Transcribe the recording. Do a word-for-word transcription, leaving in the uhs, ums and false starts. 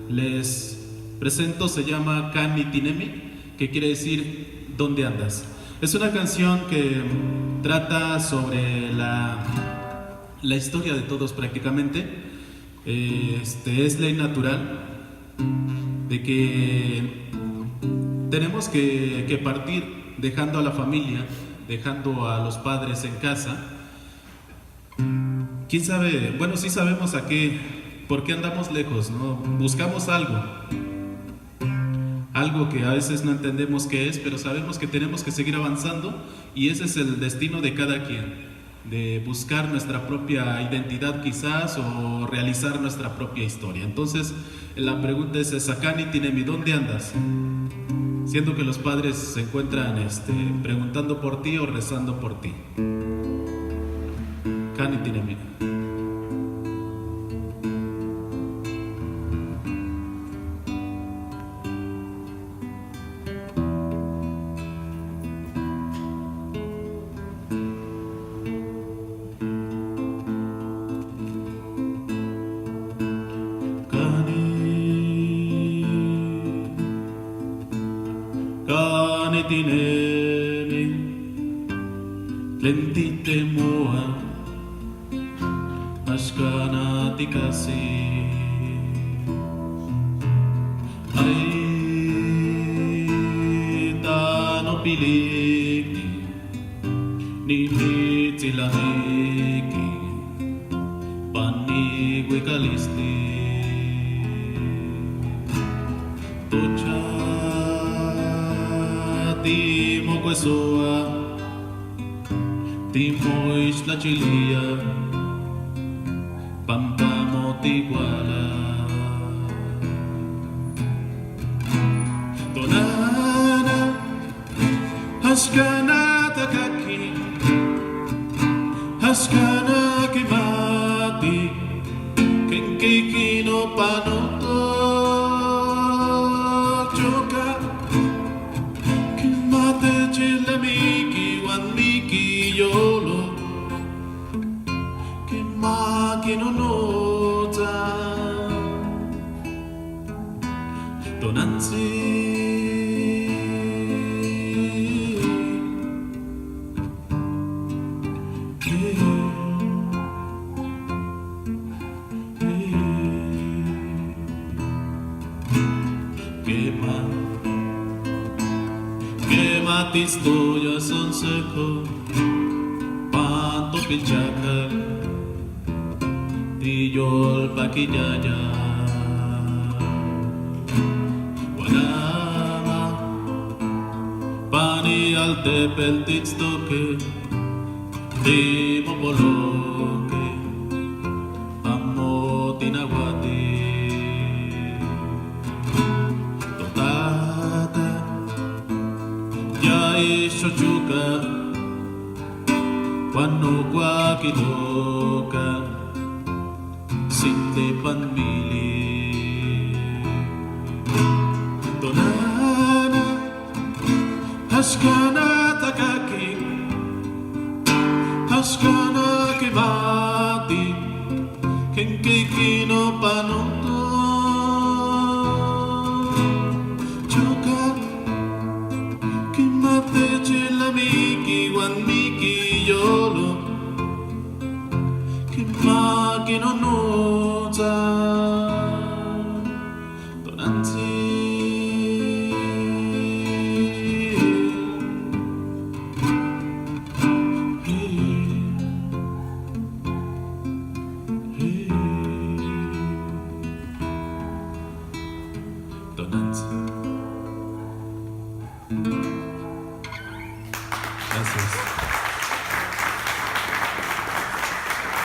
Les presento, se llama Kani Tinemi, que quiere decir ¿dónde andas? Es una canción que trata sobre la, la historia de todos prácticamente. Este, es ley natural de que tenemos que, que partir dejando a la familia, dejando a los padres en casa. ¿Quién sabe? Bueno, sí sabemos a qué, por qué andamos lejos, ¿no? Buscamos algo. Algo que a veces no entendemos qué es, pero sabemos que tenemos que seguir avanzando y ese es el destino de cada quien, de buscar nuestra propia identidad quizás o realizar nuestra propia historia. Entonces, la pregunta es esa, Kani Tinemi, ¿dónde andas? Siendo que los padres se encuentran, este, preguntando por ti o rezando por ti. Kani Tinemi. Kani, Kani Tinemi, tlentite moa, ashka na ti kasi. Ay, tano piliki, ni ni tilaniki, pani wi kalisti. Tocha ti mo kwesoa, ti mo isla chilia, pampa mo ti kuala. Tonana, ashka na takaki, ashka na kimati, ken kikino panuto choka, kimate chila miki wan miki yolo, kima kinonotan. Tonansi. Kema, kema ti estoy a sanseko, panto pilchaka. Ti yol pa ki yaya. Wanama, pani al tepel ti tstoke, ti mo poloke, amo ti nawati. Totata, ya isho chuka, wanu kwa kitoka. Sinte panmili. Tonana, ashka na takaki, ashka na kimati, ken kikino panuto choka, kimate chila miki wan miki yolo. Kima kinonotan. Tonansi. Tonansi.